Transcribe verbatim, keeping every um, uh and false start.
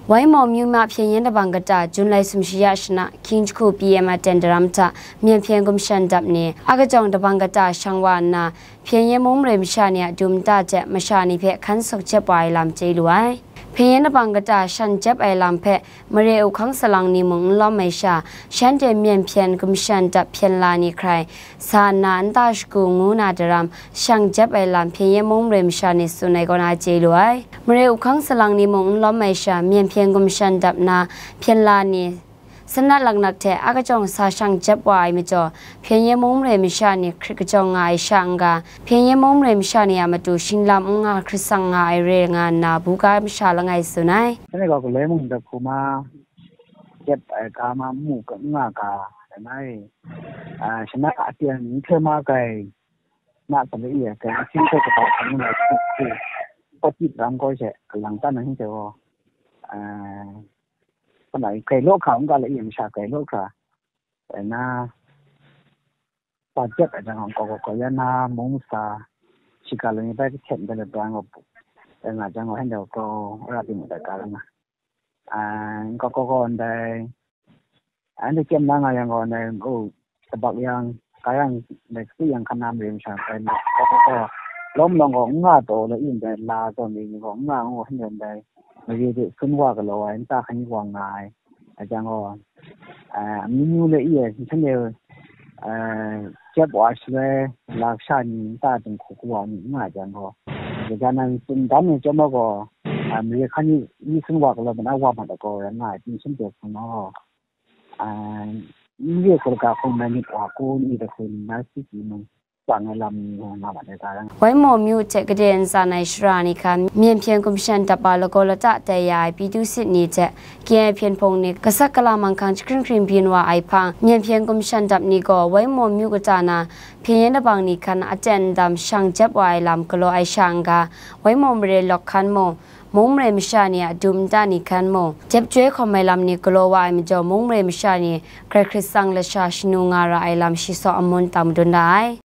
Waimaw myu ma hpyen yen dabang kata Jun lai sum shi ya shana, hkying jahku P M a ten daram hta, myen hpyen gumshan dap ni, a kajawng dabang kata shang wa nna, hpyen yen mung mare masha ni a dum nta hte masha ni hpe hkan suk jep wa ai lam chye lu ai. Hpyen yen dabang kata shan jep ai lam hpe mare uhkang salang ni mung n lawm ai sha, shanhte myen hpyen gumshan dap hpyen la ni hkrai sa nna nta shagu ngu na daram, shang jep ai lam hpyen yen mung mare masha ni tsun ai kaw na chye lu ai. Mare uhkang salang ni mung n lawm ai sha, myen hpyen gumshan dap na hpyen la ni, sanat laknak hte a kajawng sa shang jep wa ai majaw, hpyen yen mung mare masha ni hkrit kajawng nga ai sha n-ga, hpyen yen mung mare masha ni a matu shinglam n nga hkrit tsang nga ai re nga nna, buga masha langai tsun ai. Shanhte gaw galoi mung dap hku ma, jep ai ga ma, n mu n nga ga, langai, a, shana a tiang n hkre ma kai, na sa le i ai, kai, a hkying hkrai kaba hkang ngu na hku, kawtip ram kau she, kalang tan na hte gaw, a, hpa na, kai law hkra, n ga le i ai masha kai law hkra, ai na, pa jep ai jang gaw, gaw, gaw, ya na mung sa, shiga lani bai kahten bai la dan gaw, ai nga jang gaw, hkyen dau gaw, ra ting dai ka la na. A, n gaw, gaw, gaw, ndai, anhte kyem na nga yang gaw, ndai, o, tabak yang, ka yang, ndai, katu yang hkan na mare masha, ndai, gaw, gaw, gaw, lawm lawng gaw, n nga taw, la i ndai, la taw, mi ni gaw, n nga ngu, hkyen dau ndai, mare de sun wa galaw ai, nta hkani wa nga ai, a jang gaw, a, amyu myu le i ai, shanhte, a, jep wa ai shaloi, la kasha ni nta dinghku kawa ni n nga ai jang gaw, kaja nan tsun dan ai chyawm gaw, a, mare hkan ni, ni sun wa galaw, mana wa mat ai gaw, rai nga ai, pyi shanhte hpung gaw, a, n re hku laga hku, mai myit wa hku, n re hku, nna si si mung, tsang ai lam ni nga mat ai ga rai nga. Waimaw myu hte gade ntsan ai shara ni hkan, myen hpyen gumshan dap a lagaw lata tai ya ai Pyithu sit ni hte, K I A hpyen hpung ni, kasak kala manghkang jahkring hkring byin wa ai hpang, myen hpyen gumshan dap ni gaw, Waimaw myu kata na, hpyen yen dabang ni hkan aten ndam shang jep wa ai lam galaw ai sha n-ga, Waimaw mare lawk hkan mung, mung mare masha ni a dum nta ni hkan mung, jep chyoi hkawm ai lam ni galaw wa ai majaw, mung mare masha ni grai hkrit tsang lasha shanu nga ra ai lam shi saw amun tam dun da ai.